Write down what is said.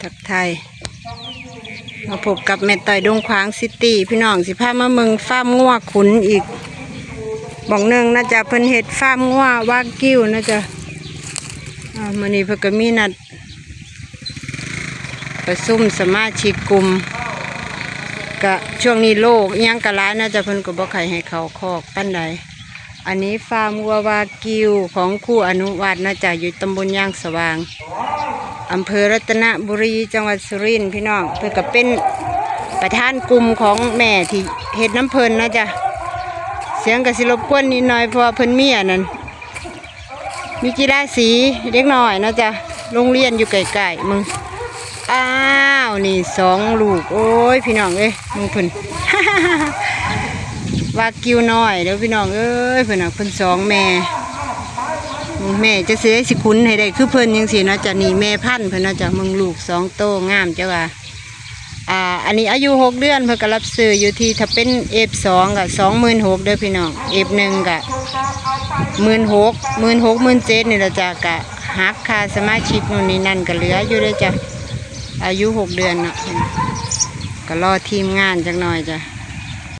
ທັກທາຍ ມາພົບກັບແມ່ຕ້ອຍດົງຂວາງຊິຕີ ພີ່ນ້ອງ ຊິພາມາເບິ່ງຟາມງົວຂຸນອີກບ່ອນໜຶ່ງນະຈ໊ະ ເພິ່ນເຮັດຟາມງົວວາກິວນະຈ໊ະ. ອາ ມື້ນີ້ເພິ່ນກໍມີນັດປະຊຸມສະມາຊິກກຸ່ມ ກະຊ່ວງນີ້ໂລກອີ່ຫຍັງກະຫຼາຍນະຈ໊ະ ເພິ່ນກໍບໍ່ຄ່ອຍໃຫ້ເຂົ້າຄອກປານໃດ. ອັນນີ້ຟາມງົວວາກິວຂອງຄູອະນຸວັດນະຈ໊ະ ຢູ່ຕຳບົນຍາງສະຫວ່າງ ອຳເພີລັດຕະນະບູລີ ຈັງຫວັດສຸລິນ ພີ່ນ້ອງ. ເພິ່ນກໍເປັນປະທານກຸ່ມຂອງແມ່ທີ່ເຮັດນຳເພິ່ນນະຈ໊ະ. ສຽງກໍຊິລົບກວນນິດໜ້ອຍ ເພາະວ່າເພິ່ນມີອັນນັ້ນ ມີກິລາສີເດັກນ້ອຍນະຈ໊ະ ໂຮງຮຽນຢູ່ໃກ້ໆ ເບິ່ງ. ອ້າວ ນີ້ສອງລູກ ໂອ້ຍ ພີ່ນ້ອງເອີຍ ເບິ່ງເພິ່ນ ວາກິວນ້ອຍເດີພີ່ນ້ອງເອີຍ. ເພິ່ນນະ ເພິ່ນສອງແມ່ ແມ່ຈະຊິໄດ້ ຊິຂຸນໃຫ້ໄດ້ຄືເພິ່ນຈັ່ງຊີ້ນະຈ໊ະ. ນີ້ແມ່ພັນເພິ່ນນະຈ໊ະ ເບິ່ງລູກສອງໂຕງາມ ເຈົ້າວ່າ. ອ່າ ອັນນີ້ອາຍຸຫົກເດືອນ ເພິ່ນກໍຮັບຊື້ຢູ່ທີ່ ຖ້າເປັນເອັຟສອງກໍສອງໝື່ນຫົກເດີພີ່ນ້ອງ ເອັຟໜຶ່ງກໍໝື່ນຫົກ ໝື່ນຫົກ ໝື່ນເຈັດນີ້ລະຈ້າ. ກະຫັກຄ່າສະມາຊິກໂນ່ນນີ້ນັ້ນກໍເຫຼືອຢູ່ເດີຈ້າ ອາຍຸຫົກເດືອນເນາະ. ກໍລໍທີມງານຈັກໜ້ອຍຈ້າ.